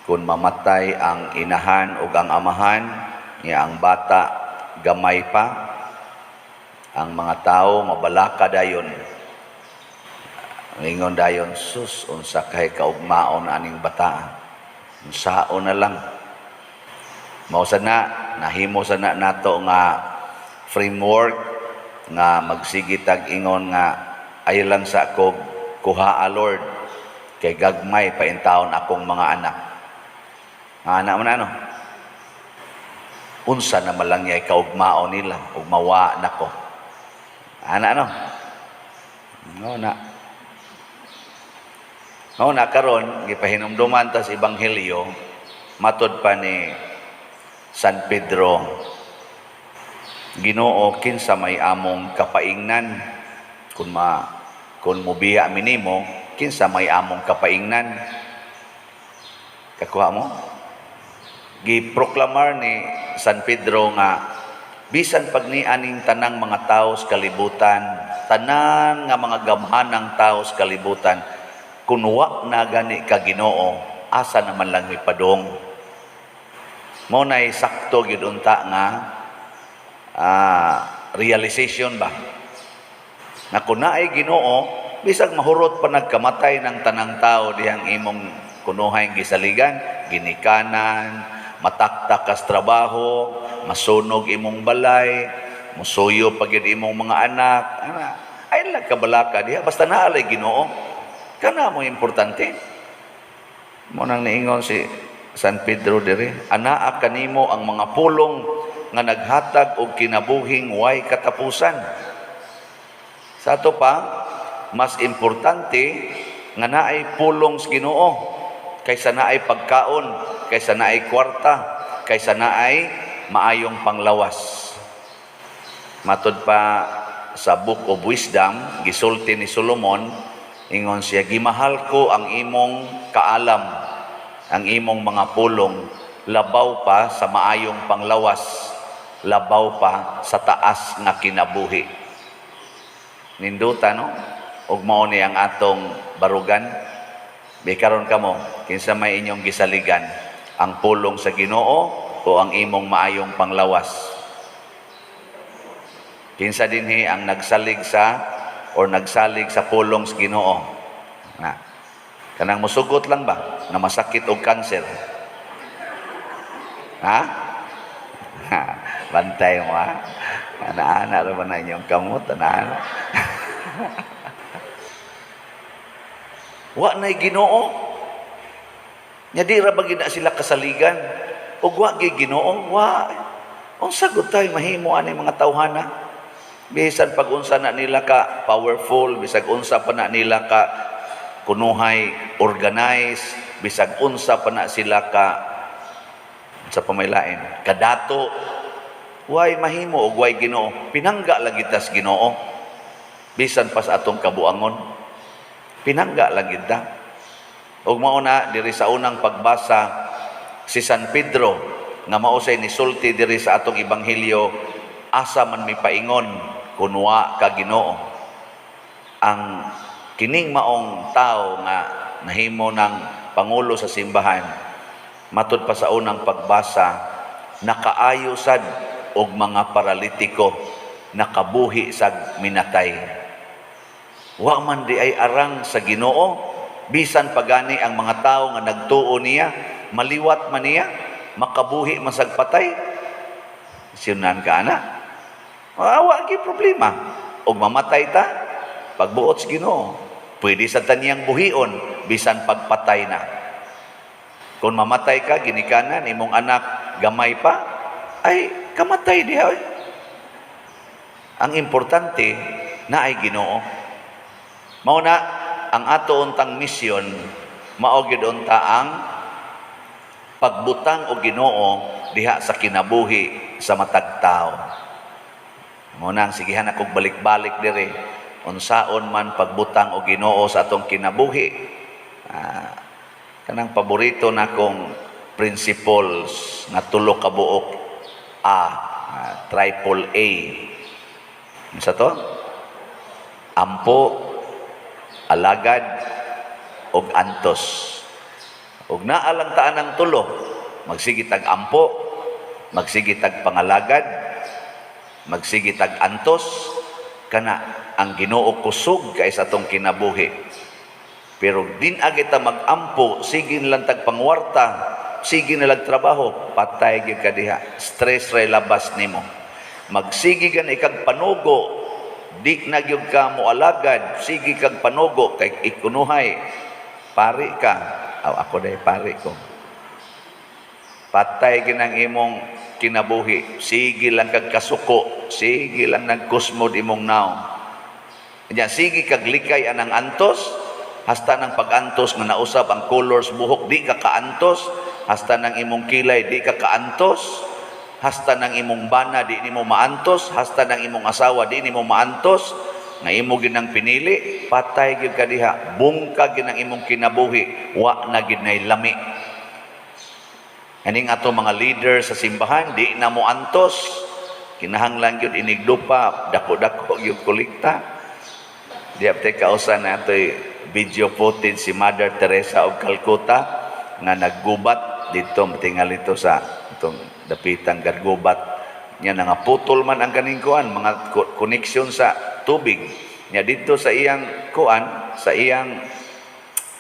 Kung mamatay ang inahan o ang amahan, niya ang bata gamay pa, ang mga tao mabalaka dayon. Ingon dayon, "Sus, unsa kay kaugmaon aning bata. Unsaon na lang." Mao sa na, nahimo sa na nato nga framework nga magsige tag ingon nga ay lang sa kog kuha, Lord, kay gagmay pa intawon akong mga anak. Mga anak man ano? Unsa na malang niya kaugmaon nila ug mawa nako. Ana no? No na. Mao na karon gipahinumduman ta sa ebanghelyo matod pa ni San Pedro, "Ginoo, kinsa may among kapaingnan? Kung mubiya mi nimo, kinsa may among kapaingnan?" Kakuha mo? Giproklamar ni San Pedro nga bisan pag ni aning tanang mga tao sa kalibutan, tanan nga mga gamhanang tao sa kalibutan, kun wa na gani ka, Ginoo, asa naman lang mi padong? Mao nay sakto gyud unta nga realization ba? Na kung naay Ginoo, bisag mahurot pa nagkamatay ng tanang tao dihang imong kunuhay gisaligan, ginikanan, mataktak kas trabaho, masunog imong balay, musuyo pa gyud imong mga anak, ana, ay lang kabalaka diha basta naa lay Ginoo. Kana mo importante. Mao nang niingon si San Pedro diri, "Anaa kanimo ang mga pulong nga naghatag og kinabuhing way katapusan." Sa ato pa, mas importante nga naay pulong sa Ginoo kaysa naay pagkaon, kaysa naay kwarta, kaysa naay maayong panglawas. Matod pa sa Book of Wisdom, gisulti ni Solomon, ingon siya, "Gimahal ko ang imong kaalam, ang imong mga pulong, labaw pa sa maayong panglawas, labaw pa sa taas nga kinabuhi." Ninduta, no? Ug mao ni ang atong barugan. Bikaron kamo, kinsa may inyong gisaligan, ang pulong sa Ginoo o ang imong maayong panglawas? Kinsa dinhi ang nagsalig sa or nagsalig sa pulong sa Ginoo? Na. Kanang musugot lang ba na masakit og kanser? Ha? Bantay mo ha. Ana-ana ra ba na inyong kamot? Ana-ana. Wa na'y Ginoo. Nya di ra ba gid na sila kasaligan? Ug wa gyud Ginoo, wa. Unsa gud tay mahimo ani mga tawhana? Bisan pag unsa na nila ka powerful, bisag unsa pa na nila ka kunuhay organize, bisag unsa pa na sila ka sa pamaylain, kadato, way mahimo og way Ginoo. Pinangga lagi tas Ginoo. Bisan pa sa atong kabuangon. Pinangga lang gid ta. Ug mao na diri sa unang pagbasa, si San Pedro nga mao say nisulti diri sa atong ebanghelyo, "Asa man mi paingon kun wa ka, Ginoo?" Ang kining maong tao nga nahimo ng pangulo sa simbahan, matud pa sa unang pagbasa, nakaayo sad og mga paralitiko, nakabuhi sag minatay. Wa man di ay arang sa Ginoo, bisan pagani ang mga tao nga nagtuo niya, maliwat man niya, makabuhi man sag patay. Sinunan ka ana. Wa gyud problema. Og mamatay ta, pagbuot sa Ginoo, pwede sa taniyang buhion bisan pagpatay na. Kung mamatay ka, ginikanan, imong anak gamay pa, ay kamatay diha. Oy. Ang importante naay Ginoo. Mao na ang ato untang misyon, mao gyud unta ang pagbutang og Ginoo diha sa kinabuhi sa matag tawo. Mao na ang sigihan akong balik-balik diri, unsaon man pagbutang og Ginoo sa atong kinabuhi. Kanang paborito nakong principles nga tulo ka buok A, triple A. Unsa to? Ampo, alagad, og antos. Ug naa lang ta anang tulo, magsige tag ampo, magsige tag pangalagad, magsige tag antos, kana ang Ginoo kusog kay sa atong kinabuhi. Pero din agita mag-ampo, sige lang tag pangwarta, sige na lang trabaho, patay gyud ka diha. Stress ray labas nimo. Magsige gani kag panugo, di na gyud ka moalagad, sige kag panugo kay ikunuhay. Pari ka. Aw, ako day pari ko. Patay ginang imong kinabuhi. Sige lang kag kasuko, sige lang nagkusmod imong naong. Nya sige kag likay anang antos, hasta ng pag-antos nga nausab ang colors buhok, di ka kaantos, hasta ng imong kilay, di ka kaantos, hasta ng imong bana, di nimo maantos, hasta ng imong asawa, di nimo maantos, nga imo ginang pinili, patay gyud ka diha, bungkag gyud ang imong kinabuhi, wa na gyud nay lami. Kaning ato mga leader sa simbahan, di na mo antos, kinahanglan gyud inigdupa, dako-dako gyud kolekta. Di abte kausa na atoy video footage si Mother Teresa of Calcutta nga naggubat dito, matingal ito sa itong dapitang gargubat niya, nga putol man ang kaning kuan, mga connection sa tubig niya dito sa iyang kuan, sa iyang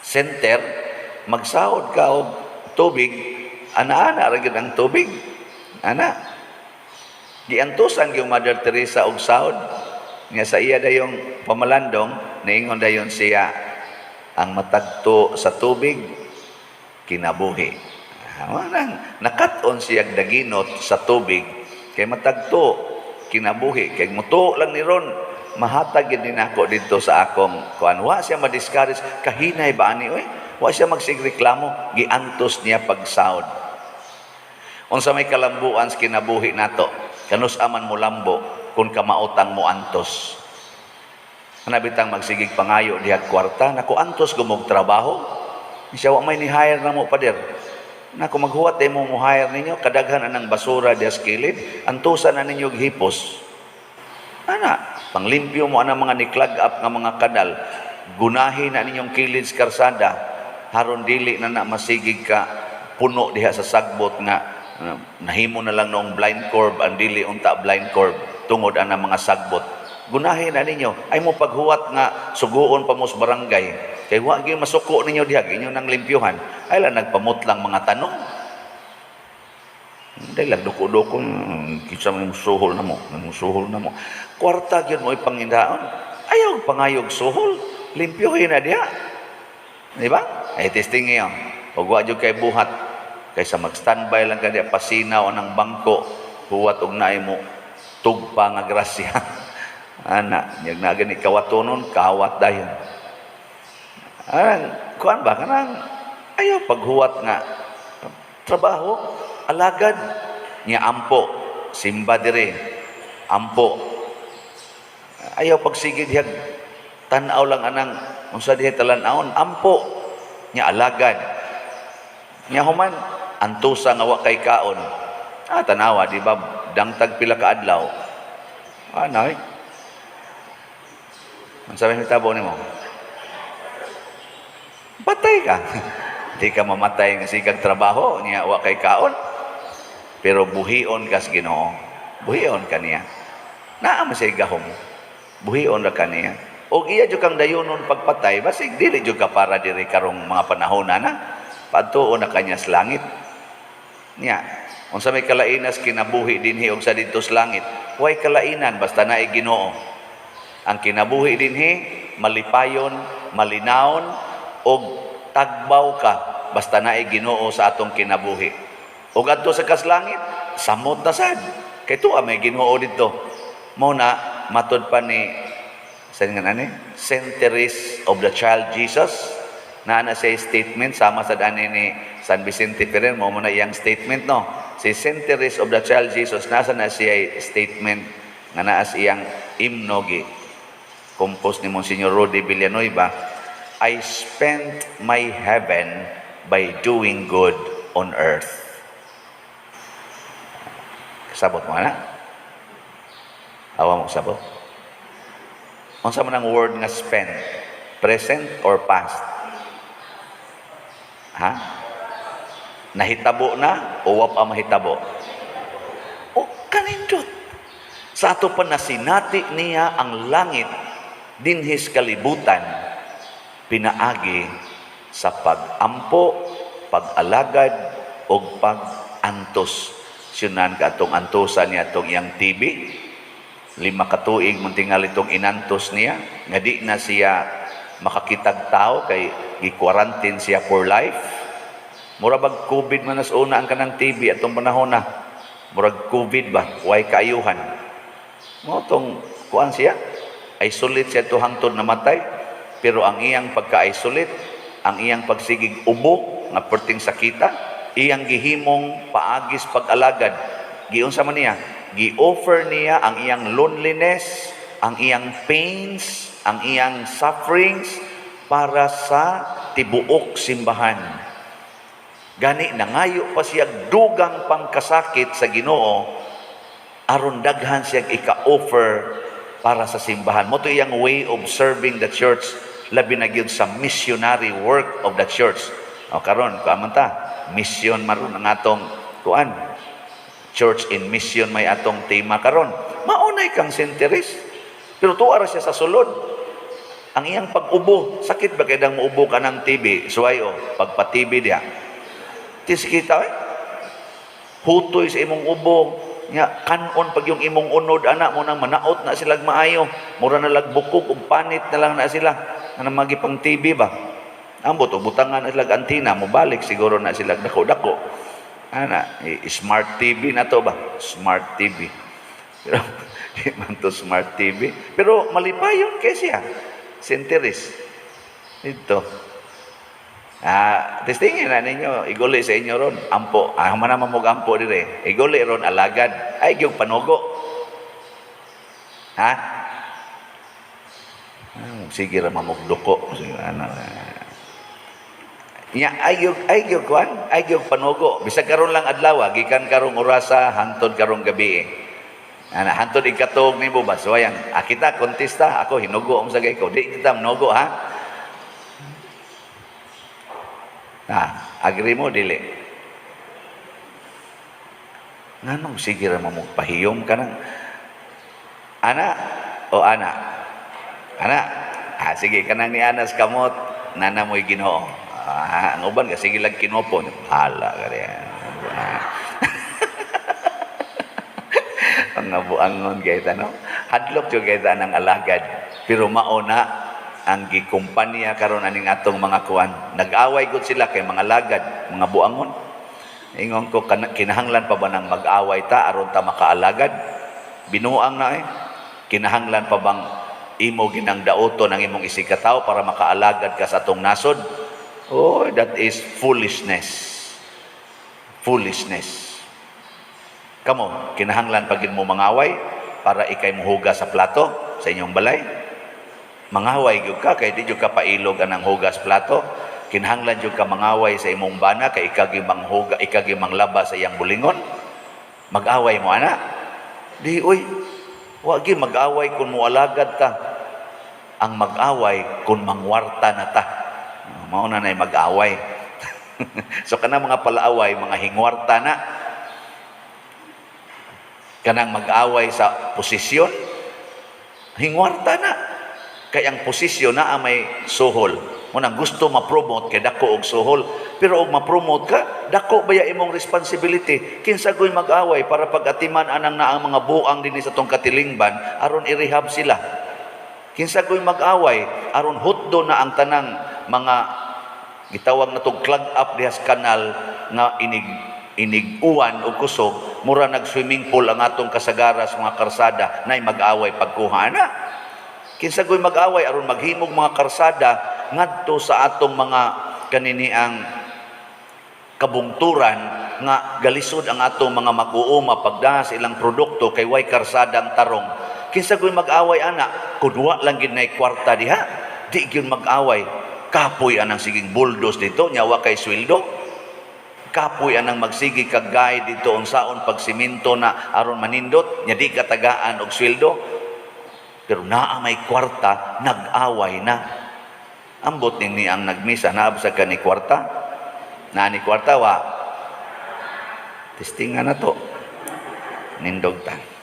center. Magsaod ka og tubig, ana-ana ra gyud ang tubig ana. Giantusan gyud Mother Teresa og saod nga sa iya dayong pamalandong, niingon dayon siya, "Ang matagto sa tubig, kinabuhi." Ah, nang nakat-on siya daginot sa tubig kay matagto kinabuhi, kay mutuo lang ni ron, mahatag gyud din ako dito sa akong kuan. Wa siya ma-discourage, kahinay ba ani oy, wa siya magsigreklamo, giantos niya pagsaod. Unsa may kalambuan sa kinabuhi nato? Kanus aman mo lambo kung kamaotang mo antos? Ana bitang magsigig pangayo diha kwarta, nako, antos gumog trabaho. Siya wa may ni hire na mo, pader. Nako, maghuwat mo mo hire ninyo, kadaghan anang basura diha sa kilid, antusan na ninyo og hipos. Ana, panglimpyo mo anang mga ni-clog up nga mga kanal, gunahin na ninyong kilid sa karsada, haron dili na na masigig ka puno diha sa sagbot nga nahimo na lang noong blind curve, ang dili unta blind curve tungod ana mga sagbot. Gunahin na ninyo, ay mo paghuwat nga suguon pa mo sa barangay. Kay wa gyud masuko ninyo diha, inyo nang limpyuhan. Ay lang nagpamutlang mga tanong. Dahil lang duko-duko, kinsa man suhol na mo, suhol na mo. Kwarta gyud mo ipangindaon. Ayaw pangayog suhol, limpyuhin na diha. Di ba? Ay testing ngayon. Ug wa jud kay buhat kaysa mag-standby lang ka diha, pasinaw ang bangko, huwat og naay mo tugpa nga grasya. Ana, yag na gani kawatonon, kawat dayon. Ang kuan ba kanang ayaw paghuwat nga trabaho, alagad niya, ampo, simba dire, ampo. Ayaw pagsigid hiyag tan-aw lang anang unsa diha talan-awon, ampo nya, alagad nya, human antusa nga wa kay kaon. Ah, tanawa, di ba, dangtag pila ka adlaw anay, unsa may hitabo nimo? Patay ka. Di ka mamatay nga sigag trabaho niya wa kay kaon, pero buhion ka sa Ginoo, buhion ka niya, naa man siya gahom, buhion ra ka niya. Og iya jud kang dayunon pagpatay, basig dili jud ka para diri karong mga panahon na padtuo na kanya sa langit. Nya, unsa may kalainas kinabuhi dinhi og sa didto sa langit? Way kalainan basta naay Ginoo. Ang kinabuhi dinhi malipayon, malinawon og tagbaw ka basta naay Ginoo sa atong kinabuhi. Ug adto sa kaslangit, samot na sad. Kay tuwa may Ginoo didto. Mao na matod pa ni sa nga ani Saint Therese of the Child Jesus, naa na siya statement sama sa ani ni San Vicente Ferrer, mao mo na iyang statement, no? Si Saint Therese of the Child Jesus, nasa na siya statement nga naa sa iyang imno, gi compose ni Monsignor Rudy Villanueva, "I spent my heaven by doing good on earth." Kasabot mo na? Awa mo sabot? Unsa man ang word nga "spent"? Present or past? Ha? Nahitabo na o wa pa mahitabo? O kanindot. Sa ato pa nasinati niya ang langit dinhis kalibutan pinaagi sa pag-ampo, pag-alagad ug pag-antos. Syunan ka atong antosan niya atong iyang TB. 5 ka tuig man tingali itong inantos niya nga di na siya makakitag tao kay gi-quarantine siya for life. Mura bag COVID man nas una ang kanang TB atong panahon na. Murag COVID ba, way kaayuhan. Mao tong kuan siya, isolate siya to hangtod namatay. Pero ang iyang pagka-isolate, ang iyang pagsigig ubo nga perting sakita, iyang gihimong paagis pag-alagad. Giunsa man niya? Gi-offer niya ang iyang loneliness, ang iyang pains, ang iyang sufferings para sa tibuok simbahan. Gani nangayo pa siya dugang pangkasakit sa Ginoo aron daghan siya ika-offer para sa simbahan. Mao to iyang way of serving the church, labi na gyud sa missionary work of the church. O karon, kuan man ta, mission maron ang atong kuan. Church in mission may atong tema karon. Maunay kang Saint Therese. Pero tuwa ra siya sa sulod. Ang iyang pag-ubo, sakit ba kay dang muubo ka ng TB? Suway o, pagpa-TB diya. Tis kita eh. Hutoy sa imong ubo, nya kanon pag yung imong unod ana mo nang manaot na sila maayo. Mura na lag bukog ug panit na lang na sila. Nga magipang TB ba? Ambot og butangan na sila antina, mobalik siguro na sila dako-dako. Ana, smart TV na to ba? Smart TV. Pero di man to smart TV. Pero malipayon kay siya. Saint Therese. Dito. Ah, testingin na ninyo, iguli sa inyo ron. Ampo, ah, man naman mo ampo dire. Iguli ron alagad. Ay gyud panugo. Ha? Ah, sige ra mamugduko. Sige, ano. Nya ay gyud kuan, ay gyud panugo. Bisag karon lang adlaw, gikan karong orasa hantod karong gabi. Ana, hantod ikatuog nimo ba? So ayan, ah, kita kontesta, ako hinugo ang sagay ko. Di kita manugo ha. Ah, agree mo dili? Nganong sige ra mo pahiyom ka nang ana o ana? Ana. Ah, sige kanang ni Anas kamot nana mo'y Ginoo. Ah, ang uban ka sige lang kinopon. Hala ka diyan. Ah. Ang buangon kay no? Hadlok jud kay ng alagad. Pero mao na ang gikumpanya karon aning atong mga kuan. Nag-away gud sila kay mga lagad, mga buangon. Ingon ko, kinahanglan pa ba nang mag-away ta aron ta makaalagad? Binuang na eh. Kinahanglan pa bang imo ginang dauton ang imong isigkatawo para makaalagad ka sa atong nasod? Oh, that is foolishness. Foolishness. Kamo, kinahanglan pa gid mo mangaway para ikay muhugas sa plato sa inyong balay? Mangaway gyud ka kay di gyud ka pailog anang hugas plato. Kinahanglan gyud ka mangaway sa imong bana kay ikaw gyud manghuga, ikaw gyud manglaba sa iyang bulingon. Mag-away mo ana? Di uy. Wa gyud mag-away kung moalagad ta. Ang mag-away kung mangwarta na ta. Mao na nay mag-away. So kanang mga palaaway, mga hingwarta na. Kanang mag-away sa posisyon, hingwarta na. Kay ang posisyon na may suhol. Mo nang gusto ma-promote kay dako og suhol. Pero og ma-promote ka, dako baya imong responsibility. Kinsa goy mag-away para pag-atiman anang naang mga buang dinhi sa tong katilingban aron i-rehab sila? Kinsa goy mag-away aron hutdo na ang tanang mga gitawag na tong clog up diha sa kanal nga inig inig uwan og kusog, mura nag swimming pool ang atong kasagaras mga karsada? Nay mag-away pagkuha na? Kinsa goy mag-away aron maghimog mga karsada ngadto sa atong mga kaniniang kabungturan nga galisod ang atong mga mag-uuma pagdaha sa ilang produkto kay way karsadang tarong? Kinsa goy mag-away ana kun wa lang gid nay kwarta diha? Di gyud mag-away. Kapoy anang siging bulldoze dito nya wa kay sweldo. Kapoy anang magsige kag guide dito unsaon pagsimento na aron manindot nya di katagaan og sweldo. Pero naa may kwarta, nag-away na. Ambot ni ang nagmisa, naa sa ka ni kwarta? Naa ni kwarta wa? Testingan na to. Nindog ta.